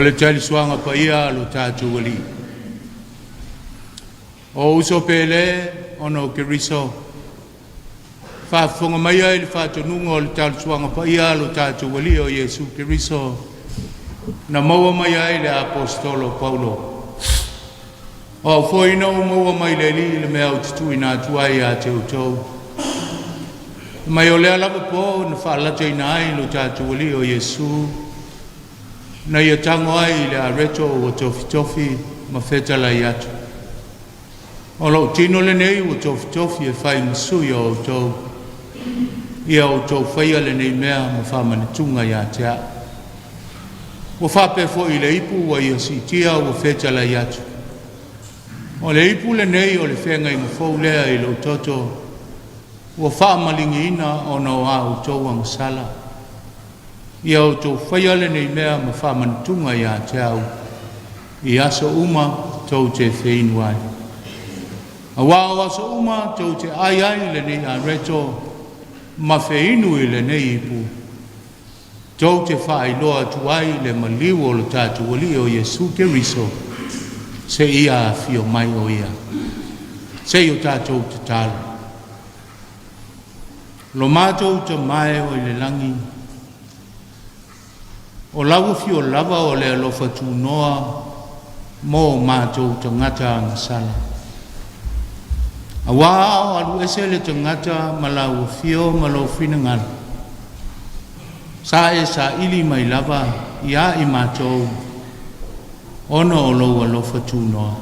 O le talisuaga paia a lo tatou Alii. O uso pele ona o Keriso, faafofoga maia i le faatonuga o le talisuaga paia a lo tatou Alii o Iesu Keriso na maua mai ai le Aposetolo Paulo. O au foi na ou maua mai le Alii le mea ou te tuuina atu ai ia te outou. Mai o lea lava po na faalataina ai lo tatou Alii o Iesu, na ia tago ai i le areto ua tofitofi ma fetalai atu. O lou tino lenei ua tofitofi e fai ma sui o outou. Ia outou faia lenei mea ma faamanatuga ia te au. Ua faapea foi i le ipu ua ia siitia ua fetalai atu. O le ipu lenei o le feagaiga fou lea i lou toto ua faamaligiina ona o a outou agasala. Ia outou faia lenei mea ma faamanatuga ia te au i aso uma tou te feinu ai. Auā o aso uma tou te ai ai lenei areto ma feinu i lenei ipu. Tou te faailoa atu ai le maliu o lo tatou Alii o Iesu Keriso seia afio mai o ia. Se i o tatou tatalo. Lo matou Tama e o i le lagi, o lau afio lava o le alofa tunoa mo matou tagata agasala. Auā a o alu ese le tagata ma lau afio ma lou finagalo, sa e saili mai lava ia i matou ona o lou alofa tunoa.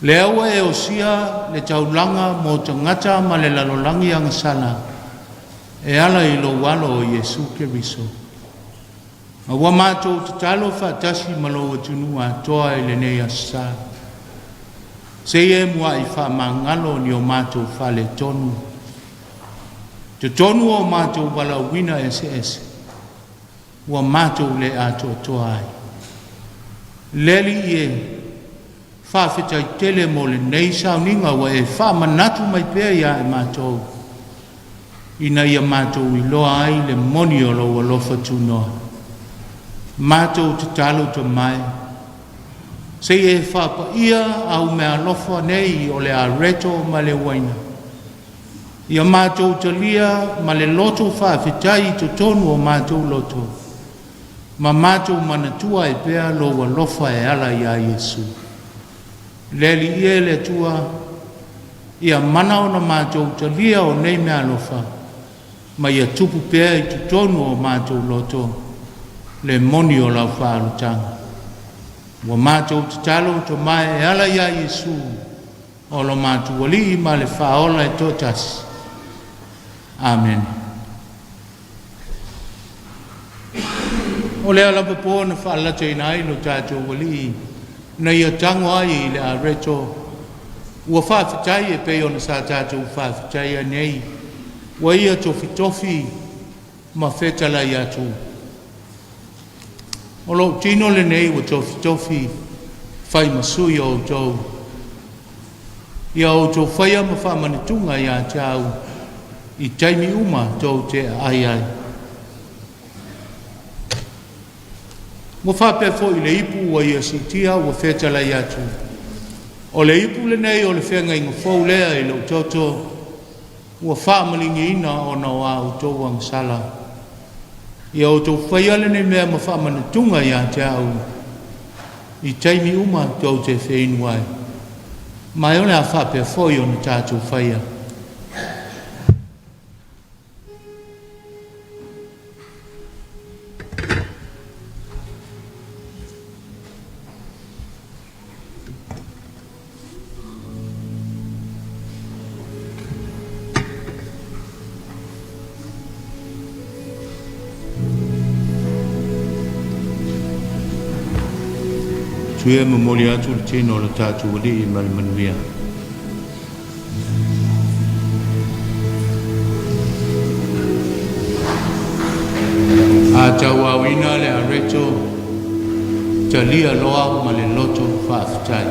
Lea ua e osia le taulaga mo tagata ma le lalolagi agasala e ala i lou alo o Iesu Keriso. Ma ua matou tatalo faatasi ma lou atunuu atoa i lenei aso sa. Seia e muai faamagalo ni o matou faaletonu. Totonu o matou valaauina eseese, ua matou le atoatoa ai. Le Alii e, faafetai tele mo lenei sauniga ua e faamanatu mai pea ia i matou, ina ia matou iloa ai le moni o lou alofa tunoa. Matou tatalo Tama e, seia e faapaia au meaalofa nei o le areto ma le uaina. Ia matou talia ma le loto faafetai i totonu o matou loto, ma matou manatua ai pea lou alofa e ala iā Iesu. Le Alii e le Atua, ia mana ona matou talia o nei meaalofa, ma ia tupu pea i totonu o matou loto le moni o lau faaolataga. Ua matou tatalo Tama e e ala iā Iesu o lo matou Alii ma le Faaola e toatasi. Amene. O lea lava po na faalataina ai lo tatou Alii na ia tago ai i le areto ua faafetai e pei ona sa tatou faafetaia nei ua ia tofitofi ma fetalai atu. O lou tino lenei ua tofitofi fai ma sui o outou. Ia outou faia ma faamanatuga ia te au i taimi uma tou te aai ai. Ua faapea foi i le ipu ua ia siitia ua fetalai atu. O le ipu lenei o le feagaiga fou lea i lou toto ua faamaligiina ona o a outou agasala. Ia outou faia lenei mea ma faamanatuga ia te au i taimi uma tou te feinu ai. Ma e o le a faapea foi ona tatou faia. Tui e momoli atu le tino o le tatou Alii ma le manuia. A tauauina le areto, talia loa ma le loto faafetai.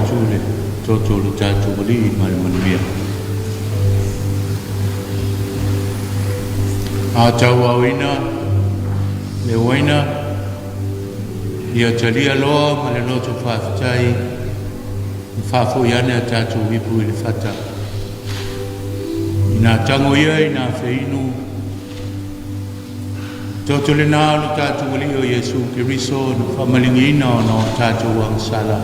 atu le toto o le tatou Alii ma le manuia. A tauaoina le uaina, ia talia loa ma le loto faafetai, ma faafoi ane a tatou ipu i le fata. Ina tago ia ina feinu, toto lena o le tatou Alii o Iesu Keriso na faamaligiina ona o tatou agasala.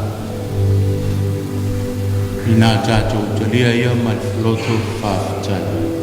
Ina tatou talia ia ma le loto faafetai.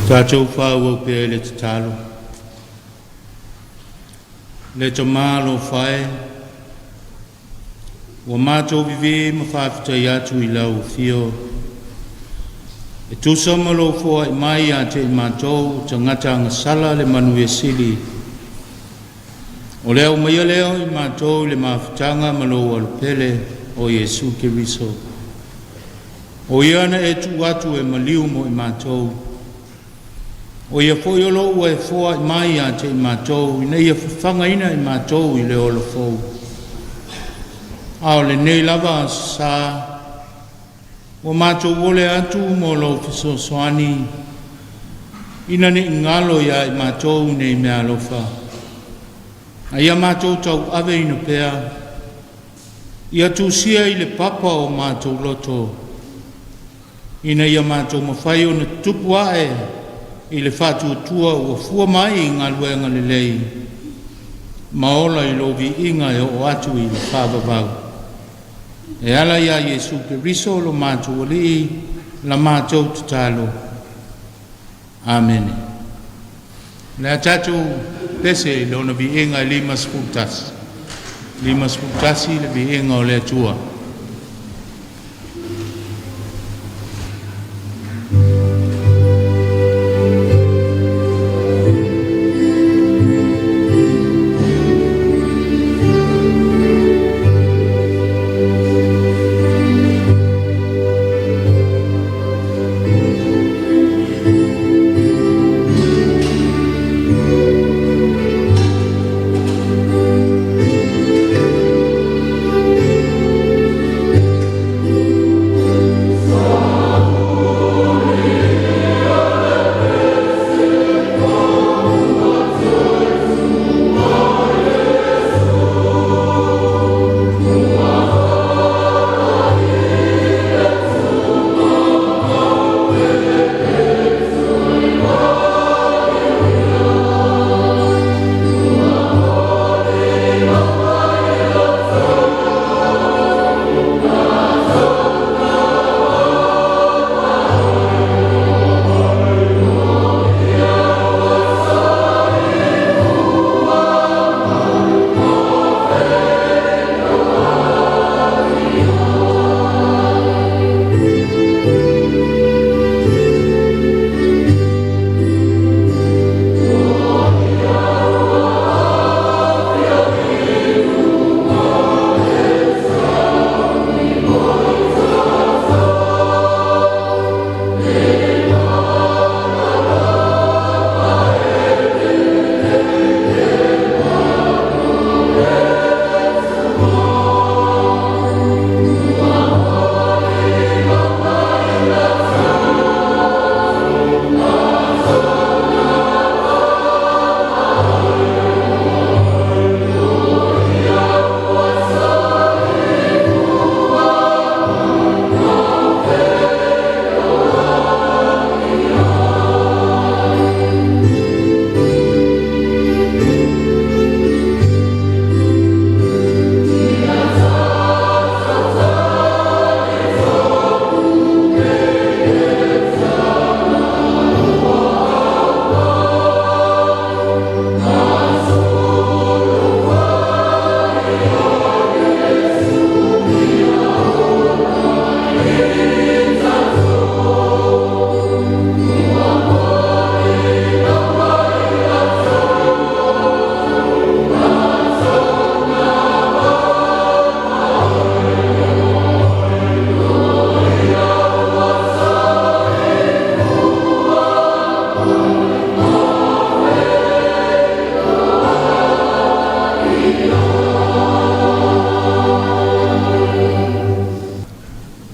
Tatou faaauau pea i le tatalo. Le Tamā alofa e, ua matou vivī ma faafetai atu i lau afio e tusa ma lou foai mai ia te i matou tagata agasala le manuia sili. O le aumaia lea o i matou i le mafutaga ma lou Alo Pele o Iesu Keriso. O ia na e tuu atu e maliu mo i matou. O ia foi o lo o ua e foai mai ia te i matou ina ia fafagaina i matou i le ola fou. A o lenei lava aso Sa ua matou ole atu mo lou fesoasoani ina ne'i galo ia i matou nei meaalofa. A ia matou tauaveina pea, ia tusia i le papa o matou loto, ina ia matou mafai ona tupu ae i le faatuatua ua fua mai i galuega lelei, ma ola i lou viiga e oo atu i le faavavau. E ala ia Iesu Keriso lo matou Alii la matou tatalo. Amene. O le a tatou pese i lona viiga e 51. 51 le viiga o le Atua.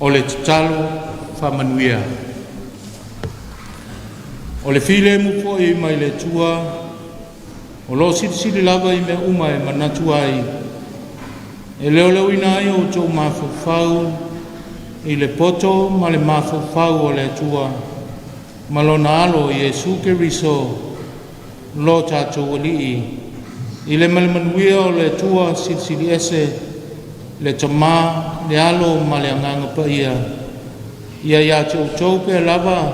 O le tatalo faamanuia. O le filemu foi mai le Atua o lo o silisili lava i mea uma e manatu ai, e leoleoina ai outou mafaufau i le poto ma le mafaufau o le Atua ma lona Alo Iesu Keriso lo tatou Alii, i le ma le manuia o le Atua Silisili Ese, le Tamā, le Alo ma le Agaga Paia, ia ia te outou pea lava.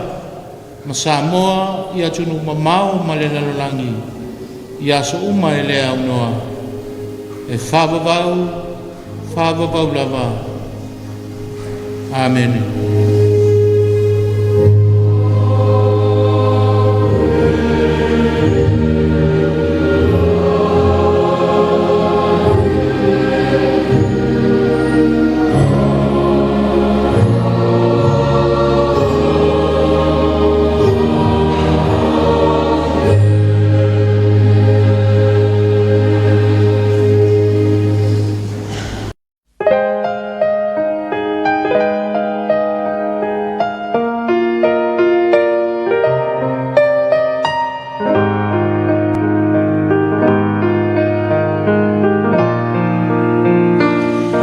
ma Samoa i atunuu mamao ma le lalolagi i aso uma e le aunoa, e faavavau, faavavau lava. Amene.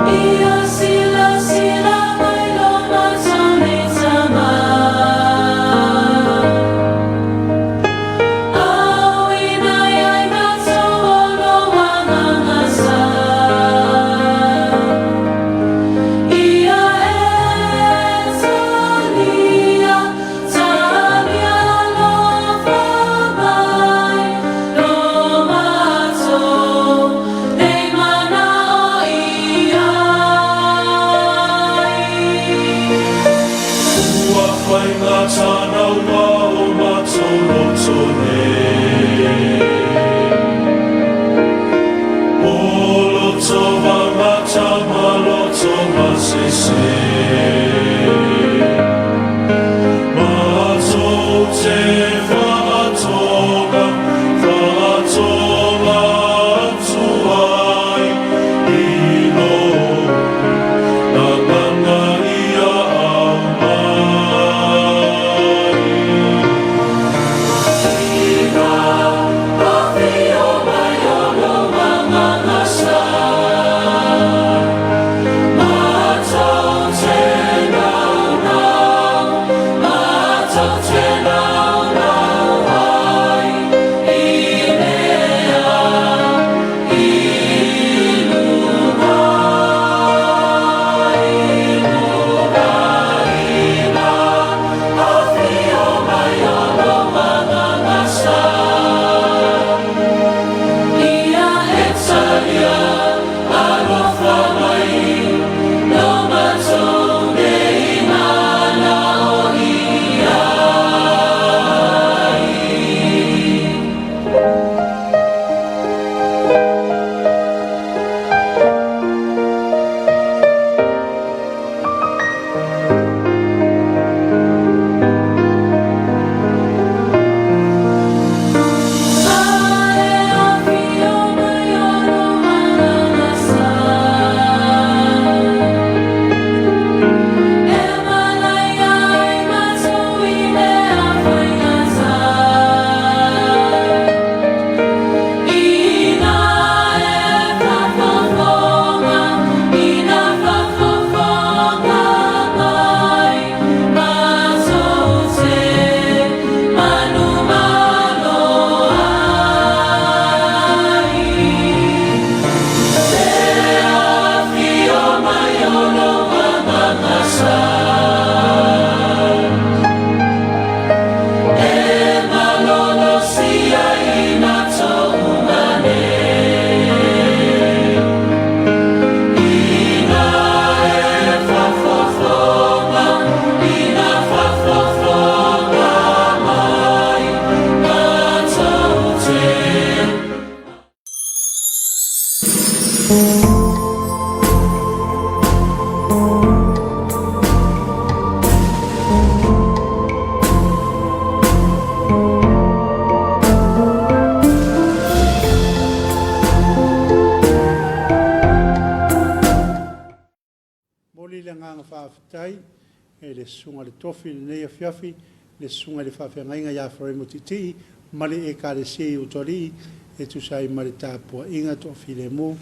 Ia silasila mai lo matou nei tama, Auina iai matou o lou agaga sa. Ia e talia, talia alofa mai lo matou nei manao i ai. Ua faigata naua o matou loto nei. O loto mamata ma loto masese. Matou te faatoga, faatoga atu ai i lou agaga ia aumai. Ina afio mai o lou agaga sa, matou te naunau, matou te naunau ai i mea i luga, i luga. Ina afio mai o lou agaga sa, Ia e talia alofa mai lo matou nei manao i ai. A e afio mai o lou agaga sa, E manaia ai matou i mea faigata. Ina e faafofoga, ina faafofoga mai, matou te manumalo ai. Le afio mai o lou agaga sa, E malolosi ai matou uma nei. Ina e faafofoga, ina faafofoga mai, matou te Momoli le agaga faafetai i le Susuga i le Tofi i lenei afiafi, le Susuga i le Faafeagaiga ia Eferaimo Tiitii ma le Ekalesia i Utualii e tusa ai ma le tapuaiga toafilemu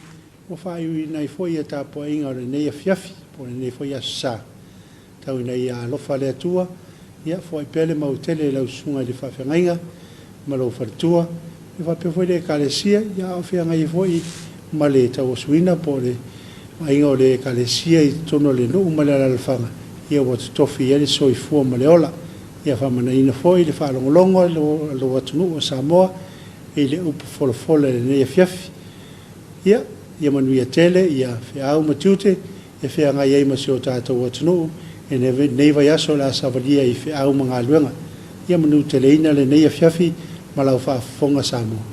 ua faaiuina ai foi ia tapuaiga o lenei afiafi po o lenei foi aso Sa. Tau ina ia alofa le Atua, ia foai pea le mautele i lau Susuga i le Faafeagaiga ma lou faletua, e faapea foi le Ekalesia, ia a o feagai ai foi ma le tauasuina po o le vaaiga o le Ekalesia i totonu o le nuu ma le alaalafaga, ia ua totofi i ai le soifua ma le ola. Ia faamanaina foi le faalogologo a lou atunuu o Samoa i le upu folafola i lenei afiafi. Ia, ia manuia tele ia feau ma tiute e feagai ai ma si o tatou atunuu i lenei vaiaso o le a savalia i feau ma galuega. Ia manuteleina lenei afiafi ma lau faafofoga Samoa.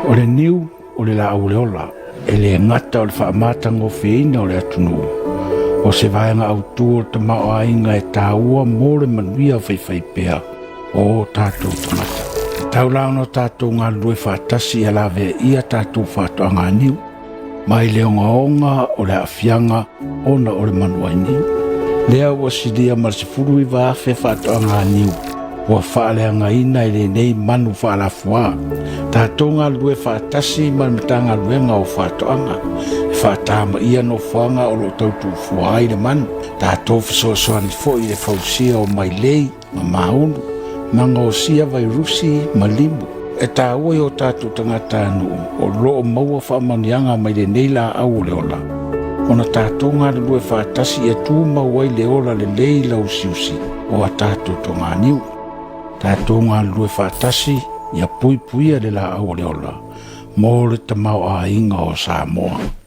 O le niu o le laau o le ola, e le gata o le faamatagofieina o le atunuu, o se vaega autu o le tamaoaiga e taua mo le manuia faifaipea o o tatou tagata. E tau la ona tatou galulue faatasi ia laveaia tatou faatoaga niu mai le ogaoga o le aafiaga ona o le manuainiu. Lea ua silia ma le 19,000 faatoaga niu ua faaleagaina e lenei manu faalafuā. Tatou galulue faatasi ma le Matagaluega o Faatoaga e faatamaia nofoaga o lo o tau tuufua ai le manu. Tatou fesoasoani foi i le fausia o mailei ma maunu, ma gaosia vairusi ma limu. E taua i o tatou tagatanuu o lo o maua faamanuiaga mai lenei laau o le ola, ona tatou galulue faatasi ia tumau ai le ola lelei lauusiusi o a tatou toganiu. Tatou galulue faatasi ia puipuia le laau o le ola mo le tamaoaiga o Samoa.